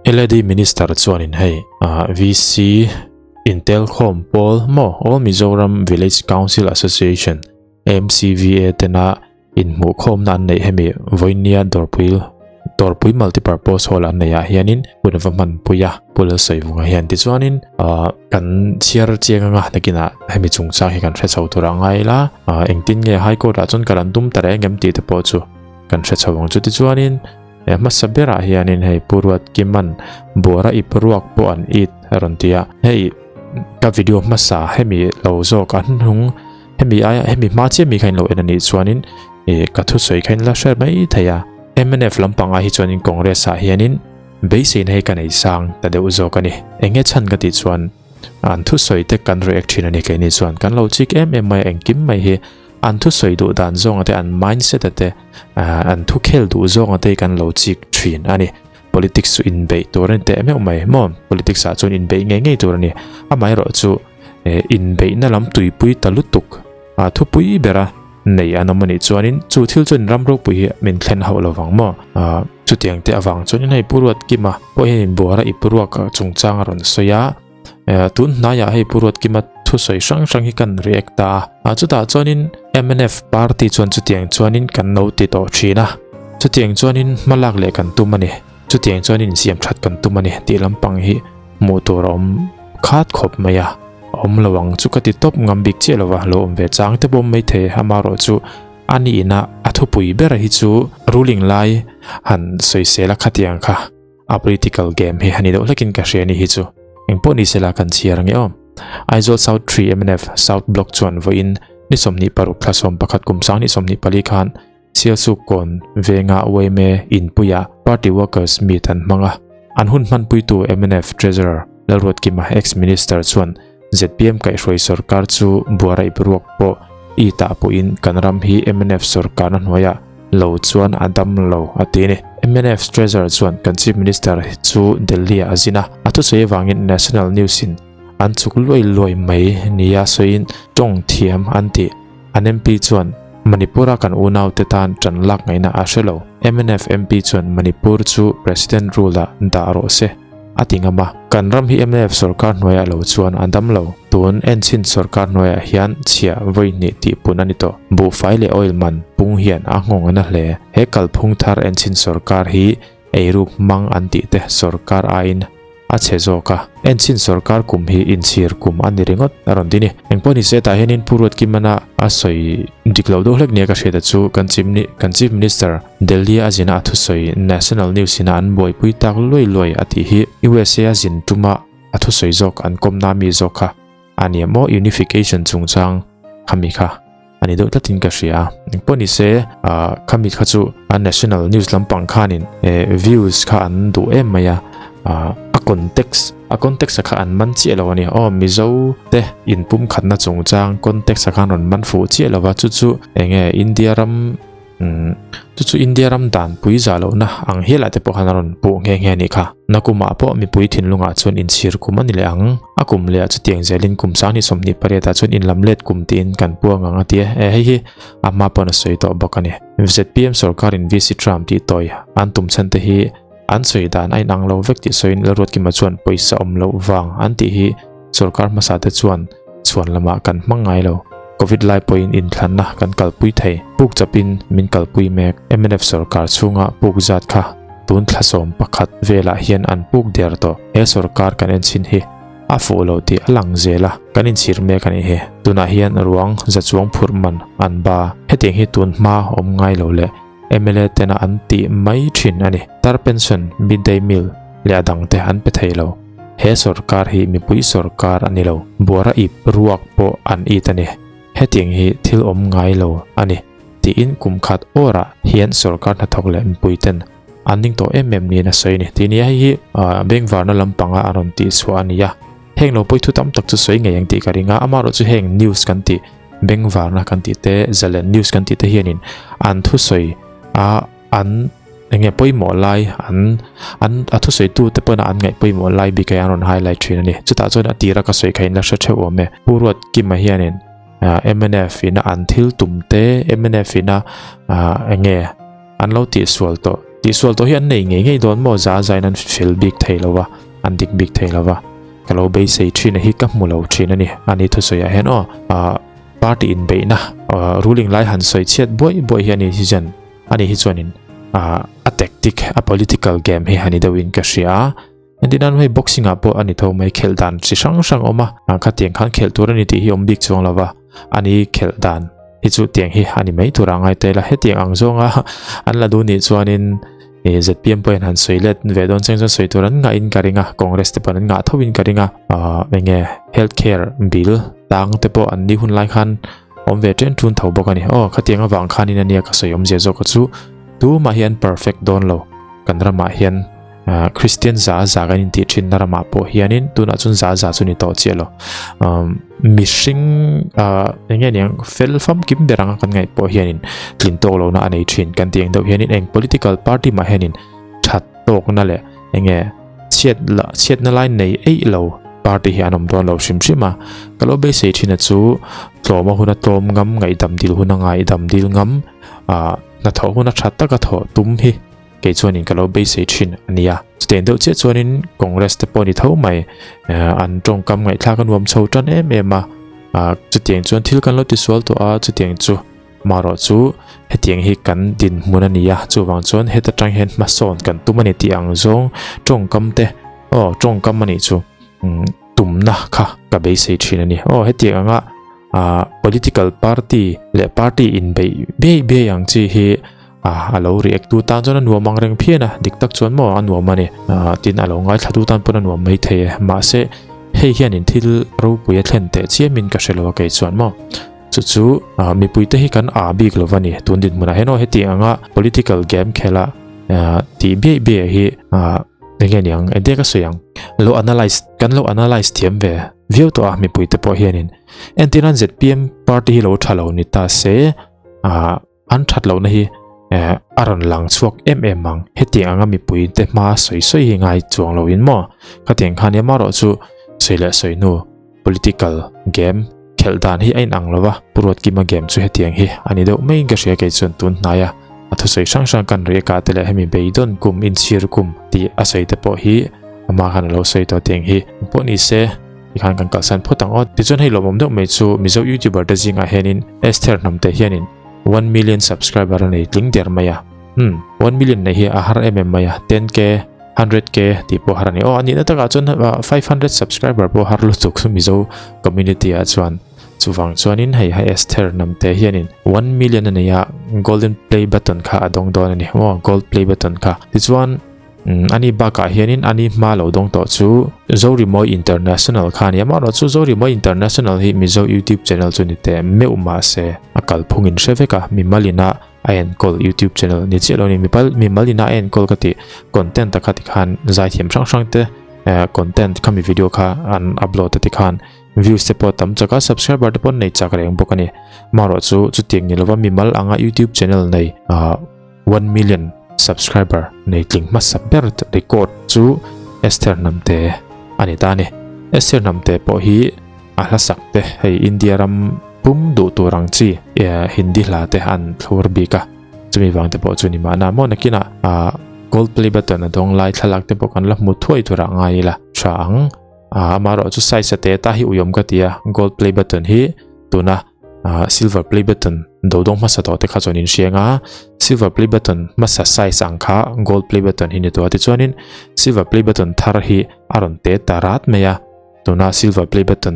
LAD Minister chuanin hei VC Intel khawm pawl maw All Mizoram Village Council Association AMCVA tena inhmuhkhawmna an neih hemi vawinia Dawrpui Dawrpui Multipurpose Hall an neihah hianin hun a va hmanpui a, Pu Lalsawivunga hian tichuanin kan chhiar chiang anga nakinah hemi chungchang hi kan hre chho tur a ngai ila engtin nge High Court ah chuan kal an tum ta reng em tih te pawh chu kan hre chho ang chu tichuanin He hmasa berah hianin hei Pu Ruatkiman Buara ip ruak pawh an it a rawn ti a, hei ka video hmasa hemi lo zawk an hnung hemi aia hemi hma chiah mi kha in lo en a nih chuanin ih ka thusawi kha in la hre mai thei a. Mnf lampangah hi chuanin Congress ah hianin beiseina hi ka nei sang ta deuh zawk a ni. Eng nge chhan ka tih chuan an thusawi te kan react thin a ni keini chuan kan lo chik em em mai a engkim mai hi An thusawi duh dan zawnga te, an mindset a te, an thu khel duh zawnga te hi kan lo chik thin a ni. Politics chu inbeih tur a ni teh meuh mai maw? Politics ah chuan inbeih ngei ngei tur a ni. Amaherawh chu inbeihna lam tuipui ta lutuk a thupui bera nei an awm a nih chuanin chu thil chuan ram ropui hi min thlen hauh lo vang maw? Chutiang te avang chuanin hei Pu Ruatkima pawh hian inbuara ip ruak chungchang a rawn sawi a. Tun hnaiah hei Pu Ruatkima thusawi hrang hrang hi kan react ta a, chutah chuanin mnf party chuan chutiang chuanin kan lo ti tawh thin a, chutiang chuanin hmalak leh kan tum a ni, chutiang chuanin insiam that kan tum a ni tih lampang hi hmuh tur a awm khat khawp mai a, a awm lo ang chu ka ti tawp ngam bik chiah lo va, lo awm ve chang te pawh mai thei amaherawh chu a nihna a thupui ber hi chu ruling lai han sawisel a khatiang kha. A political game hi hani deuh hlekin ka hria ni hi chu. Engpawh ni sela kan chhiar ange aw. Aizawl South 3 mnf South Block chuan vawiin ni 26 thla 11 kum 2024 khan Sialsuk kawn venga yma inpuia party workers meet an hmang a. An hun hmanpuitu mnf Treasurer Lalruatkima ex-minister chuan zpm kaihhruai sorkar chu buaraih ruak pawh i tah pawhin kan ram hi mnf sorkarna hnuaiah lo chuan a dam lo a ti a ni. Mnf Treasurer chuan kan Chief Minister chu Delhi ah a zin a, a thusawi avangin National News in an chuk luai luai mai nia sawiin tawng thiam an ti. An MP chuan Manipur a kan unaute tan tan lak ngaihna a hre lo. Mnf MP chuan Manipur chu President rule ah dah rawh se. A ti ngam a, kan ram hi mnf sorkar hnuaiah lo chuan a dam lo. Tun enchhin sorkar hnuaiah hian chhiah vawi hnih tih pun a ni tawh. Buhfai leh oil man pung hian a nghawng a na hle. He kalphung thar enchhin sorkar hi eiruk hmang an tih te sorkar aiin a chhe zawk a. Enchhin sorkar kum hi inchhir kum a ni ringawt a rawn ti ni. Engpawh ni se tah hianin Pu Ruatkimana a sawi dik loh deuh hlek nia ka hriat a chu kan Chief Minister Delhi a zina a thusawi National News ina an buaipui tak luai luai a tih hi USA a zin tuma a thusawi zawk an kawmna mi zawk kha a ni maw unification chungchang khami kha a ni deuh tlatin ka hria a engpawh ni se khami kha chu a National News lampang khanin views kha an duh em mai a a context a context kha an man chiah lo a ni aw Mizo te inpumkhatna chungchang context a khan rawn man fuh chiah lo va chu chu enge India ram Umm chu chu India ram dan pui zah lohna ang hialah te pawh khan a rawn puh nghe nghe a nih kha. Nakumah pawh mipui thinlungah chuan inchhir kum a ni leh ang. A kum lehah chutiang zelin kum 2028 ah chuan inlam let kum tiin kan puang ang a ti a, e hei hi a hma pawn a sawi tawh bawk a ni. Zpm sorkarin VC Trump tih tawi an tum chhan te hi an sawi dan a inang lo vek tih sawiin Lalruatkima chuan pawisa awm loh vang an tih hi Sorkar hmasa te chuan chhuan lamah kan hmang ngai lo. Covid lai pawhin inthlanna kan kalpui thei. Puk chapin min kalpui mek. Mnf sorkar chhunga puk zat kha tun thlasawm pakhat velah hian an puk der tawh. He sorkar kan en chhin hi a fuh lo tih a lang zel a, kan inchhir mek a nih hi. Tunah hian ruang za chuang phurh man an ba. Hetiang hi tun hma awm ngai lo leh mla tena an tih mai thin a ni. Tar pension, midday meal leh a dangte an pe thei lo. He sorkar hi mipui sorkar a ni lo, buara ip ruak pawh an it a ni. Hetiang hi thil awm ngai lo a ni, tiin kum khat awrah hian sorkar hnathawk leh mipuiten an ning tawh em em niin a sawi a ni. Tih nia hei hi bengvarna lampanga a rawn tih chhuah a ni a, heng lo pawi thu tam tak chu sawi ngei ang tih ka ring a, amaherawhchu heng news kan tih, bengvarna kan tih te, zalen news kan tih te hianin an thusawi a an enge pawimawh lai an an a thusawi tu te pawh an ngaih pawimawh lai bik a an rawn highlight thin a ni chutah chuan a tira ka sawi kha in la hre theuh awm e Pu Ruatkima hianin mnf ina an thil tum te mnf ina enge an lo tih sual tawh. Tihsual tawh hi an nei ngei ngei dawn maw za zain an fel bik thei lo va, an dik bik thei lo va. Ka lo beisei thin a hi ka hmu lo thin a ni. Ani thusawiah hian aw party inbeihna ruling lai han sawi chhiat buai buai hi ani hi chuan ani hi chuanin a tactic a political game hi ani deuhin ka hria a. Entirnan hei boxing ah pawh ani tho mai khelh dan chi hrang hrang awm a khatiang khan khelh tur ani tih hi awm bik chuang lo va ani khelh dan hi chu tiang hi ani mai tur a ngai ta ila hetiang ang zawnga an la duh nih chuanin ih zpm pawhin han sawi let ve dawn cheng chuan sawi tur an ngah in ka ring a congress te pawh an ngah tho in ka ring a ah eng nge health care bill tang te pawh an ni hun lai khan awm ve chen thun tho bawk ani aw khatiang avang khanin ania ka sawi awmzia zawk chu tumah hi an perfect dawn lo kan ramah hian. Christian za za kan intih thin na ramah pawh hianin tunah chuan za za chu ni tawh chiah lo mihring eng nge niang fel famkim ber anga kan ngaih pawh hianin tlin tawk lohna a nei thin kan tih ang deuh hianin eng political party mah hianin that tawkna leh eng nge chhiat la chhiatna lai nei eih lo party hi an awm dawn lo hrim hrim a ka lo beisei thin a chu tlawm a huna tlawm ngam ngaihdam dil huna ngaihdam dil ngam hnathawh huna tha taka thawh tum hi Kei chuanin ka lo beisei thin a nia. Chutiang deuh chiah chuanin Congress te pawh ni tho mai an tawngkam ngaihthlak a nuam chho tan em em a. Chutiang chuan thil kan lo tisual tawh a, chutiang chu marawh chu hetiang hi kan dinhmun a ni a. Chuvang chuan heta tang hian hmasawn kan tum a ni tih ang zawng tawngkam te aw tawngkam a nih chu tumna kha ka beisei thin a ni. Aw hetiang anga political party leh party inbeih biai biai ang chi hi A, a lo react tu tan chuan a nuam ang reng phian a, dik tak chuan maw a nuam a ni. Ah, tin a lo ngaithla tu tan pawn a nuam mai thei e. Mahse, hei hianin thil ropui a thlen teh chiamin ka hre lo a kei chuan maw. Chu chu, ah, mipuite hi kan a bik lo va ni. Tun dinhmunah hian aw heti anga political game khela, ah, tih biaih biaih hi, ah, eng nge niang, engtia ka sawi ang? Lo analyse, kan lo analyse thiam ve viau tawh a mipuite pawh hianin. Entirnan zpm party hi lo tha lo ni ta se, ah, An that lohna hi a rawn lang chhuak em em ang. Hetiang anga mipui te hma sawi sawi hi ngai chuang lo in maw? Khatiang khan nia marawh chu sawi leh sawi hnu political game khelh dan hi a inang lo va, Pu Ruatkima game chu hetiang hi a ni deuh maiin ka hria kei chuan tun hnaia a thusawi hrang hrang kan rih a te leh hemi beidawn kum inchhir kum tih a sawi te pawh hi amah khan a lo sawi tawh tiang hi pawh ni se. Tikhan kan kalsan phawt ang aw. Tichuan hei lawmawm deuh mai chu Mizo YouTuber te zingah hianin Esther hnamte hianin 1 million subscriber a nei tling der mai a. Hmm, 1 million nei hi a har em em mai a, 10k, 100k tih pawh har a ni. Aw, a nihna takah chuan 500 subscriber pawh har lutuk chu Mizo community ah chuan. Chuvang chuanin hei hai Esther hnamte hianin 1 million a nei a, golden play button kha a dawng dawn a ni. Aw, gold play button kha. Tichuan Ani bakah hianin ani hma lo dawng tawh chu Zorimawi International kha a ni a, amaherawh chu Zorimawi International hi Mizo YouTube channel chu ni teh meuh mahse a kalphung in hre vek a, mimal ina a enkawl YouTube channel ni chiah lo a ni, mimal ina a enkawl ka tih content a kha tikhan zaithiam hrang hrang te content khami video kha an upload a tikhan views te pawh tam chak a, subscriber te pawh an nei chak reng bawk a ni, amaherawh chu chutiang ni lova mimal anga YouTube channel nei 1 million subscriber nei tling hmasa ber record chu Esther Hnamte a ni ta a ni. Esther Hnamte pawh hi a hla sak te hei India ram pum duh tur ang chi Hindi hla te an thlur bik a, chumi vang te pawh chu ni mahna maw nakinah gold play button a dawng lai thlalak te pawh kan la hmu thuai turah ngai ila tha ang. Amaherawh chu size a te ta hi uiawm ka ti a, gold play button hi tuna silver play button do dawng hmasa tawh te kha chuan in hriang a silver play button hmasa size ang kha gold play button hi ni tawh a tichuanin silver play button thar hi a rawn te ta rat mai a tuna silver play button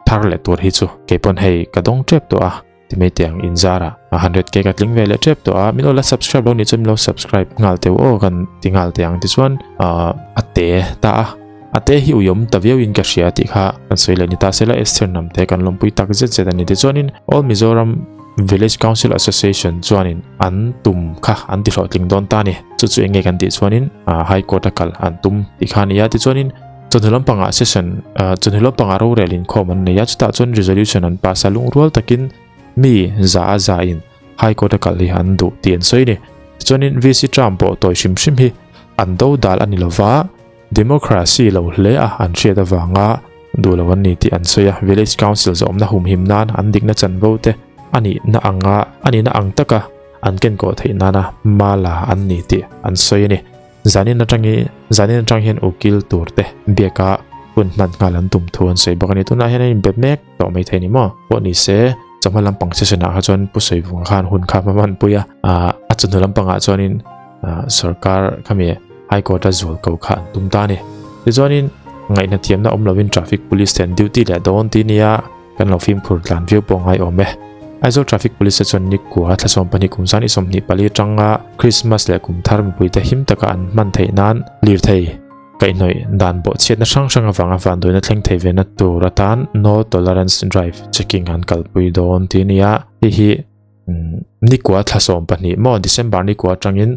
thar leh tur hi chu keipawn hei ka dawng tep tawh a ti mai tiang in zara 100k ka tling ve leh tep tawh a min lo la subscribe lo ni chuan min lo subscribe nghal teu aw kan ti nghal teh ang tichuan a te ta a A te hi uiawm ta viau in ka hria tih kha kan sawi leh ni ta sela Esther hnam te kan lawmpui tak zet zet a ni. Tichuanin All Mizoram Village Council Association chuanin an tum kha an ti hlawhtling dawn ta a ni. Chu chu eng nge kan tih chuanin High Court a kal an tum tih kha a ni a. Tichuanin chawhnu lampangah session chawhnu lampangah rorel inkhawm an nei a, chutah chuan resolution an pass a, lungrual takin mi za a za in High Court a kal hi an duh tih an sawi a ni. Tichuanin VC term pawh tawi hrim hrim hi an do dal a ni lova. Democracy lo hle a an hriat avanga duh lo an ni tih an sawi a, Village Council zawmna humhim nan an dikna chanvo te a nihna anga a nihna ang taka an kenkawh theih nana hma la an ni tih an sawi a ni. Zanin atangi zanin atang hian ukil tur te biaka hun hman nghal an tum thu an sawi bawk a ni. Tunah hian an inbe mek tawh mai thei ni maw? Pawh ni se chawhma lampang session ah kha chuan Pu Sawivunga khan hun kha hma hmanpui a, a chawhnu lampangah chuanin sorkar khami High Court a zual ko kha an tum ta a ni. Tichuanin ngaihna thiamna awm lovin traffic police te an duty leh dawn tih nia kan lo fimkhur tlan viau pawh ngai awm e. Aizawl Traffic Police te chuan nikua thla 12 kum 2024 atanga Christmas leh kum thar mipuite him taka an hman theih nan lirthei kaihhnawih dan bawhchhiatna hrang hrang avanga vanduaina thleng thei ve na tur atan No Tolerance Drive Checking an kalpui dawn tih a ni a. Hei hi Nikua thla 12 maw December nikua atangin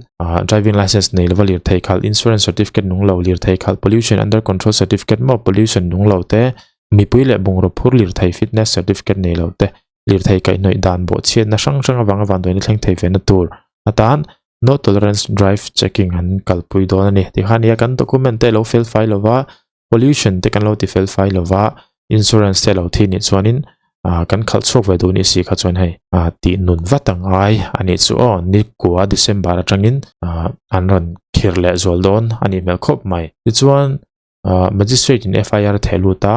driving license nei lova lirthei khalh insurance certificate nung lo lirthei khalh pollution under control certificate maw pollution nung lo te mipui leh bungraw phur lirthei fitness certificate nei lo te lirthei kaihhnawih dan bawhchhiatna hrang hrang avanga vanduaina thleng thei ve na tur atan no tolerance drive checking an kalpui dawn a ni tikhan nia kan document te lo fel fai lova pollution te kan lo ti fel fai lova insurance te lo thi nih chuanin ah kan khalh chhuak ve duh ni si kha chuan hei ah tih nun vat a ngai a nih chu aw nikua December atangin ah an rawn khir leh zual dawn a nih hmel khawp mai tichuan ah magistrate in FIR a theh lut a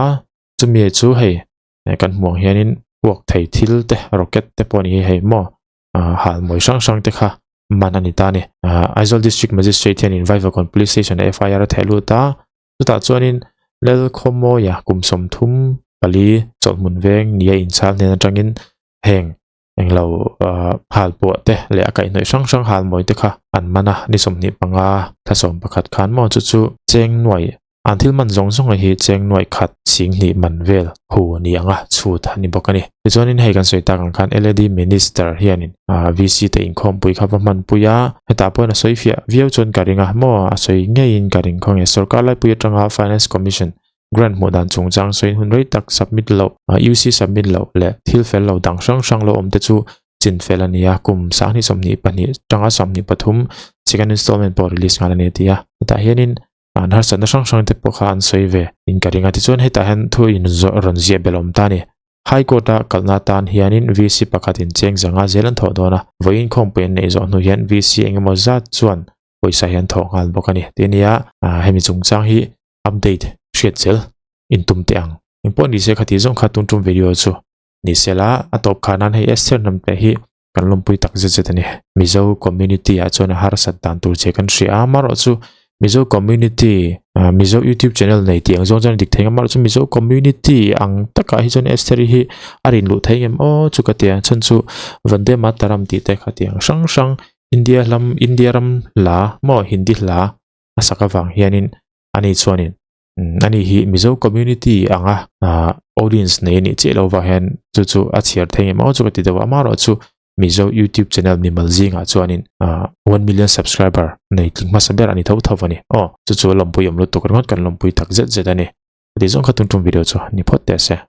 chumi chu hei kan hmuh ang hianin puak thei thil te rocket te pawh a ni hi hei maw ah halmawi hrang hrang te kha man a ni ta a ni. Ah Aizawl District Magistrate hianin Vaivakawn Police Station ah FIR a theh lut a, chutah chuanin Lalkhawmawia kum 34 chawlhmun veng nia inchhal hnen atangin heng englo ah halpuah te leh a kaihhnawih hrang hrang halmawi te kha an man a, ni 25 thla 11 khan maw chu chu cheng nuai An thil man zawng zawng hi cheng nuaih khat sing hnih man vel hu a ni ang a, chhut a ni bawk a ni. Tichuanin hei kan sawi tak ang khan LAD Minister hianin VC te inkhawmpui kha va hmanpui a, hetah pawhin a sawi fiah viau chuan ka ring a, maw a sawi ngeiin ka ring khaw nge sorkar laipui atanga Finance Commission grant hmuh dan chungchang sawiin hun rei tak submit loh, UC submit loh leh thil fel lo dang hrang hrang lo awm te chu chin fel a ni a, kum 2022 atanga 23 second installment pawh release nghal a ni a ti a, hetah hianin An harsatna hrang hrang te pawh kha an sawi ve in ka ring a, tichuan hetah hian thu in rawn ziah belh awm ta a ni. High Court a kalna atan hianin VC pakhatin cheng zanga zel an thawh dawn a, vawiin khawmpui an neih zawh hnu hian VC engemaw zat chuan pawisa hi an thawh nghal bawk a ni. Ti ania hemi chungchang hi update hriat zel in tum teh ang. Engpawh ni se khati zawng kha tun tum video chu ni sela a tawp khah nan hei Esther hnamte hi kan lawmpui tak zet zet a ni. Mizo community ah chuan a harsat dan tur che kan hria a, amaherawh chu Mizo community Mizo YouTube channel nei tih ang zawng chuan a dik thei ang, amaherawh chu Mizo community ang takah hi chuan Esther-i hi a rin luh thei ngem aw chu ka ti a, chhan chu Vande Mataram tih te kha tih ang hrang hrang India lam India ram hla maw Hindi hla a sak avang hianin ani chuanin Ani hi Mizo community anga audience nei anih chiah loh vang hian chu chu a chhiar thei ngem aw chu ka ti deuh a, amaherawh chu Mizo YouTube channel mimal zingah chuanin 1 million subscriber nei tling hmasa ber a ni tho tho a ni. Aw chu chu a lawmpui awm lutuk ringawt kan lawmpui tak zet zet a ni. Heti zawng kha tun tum video chu ni phawt teh se.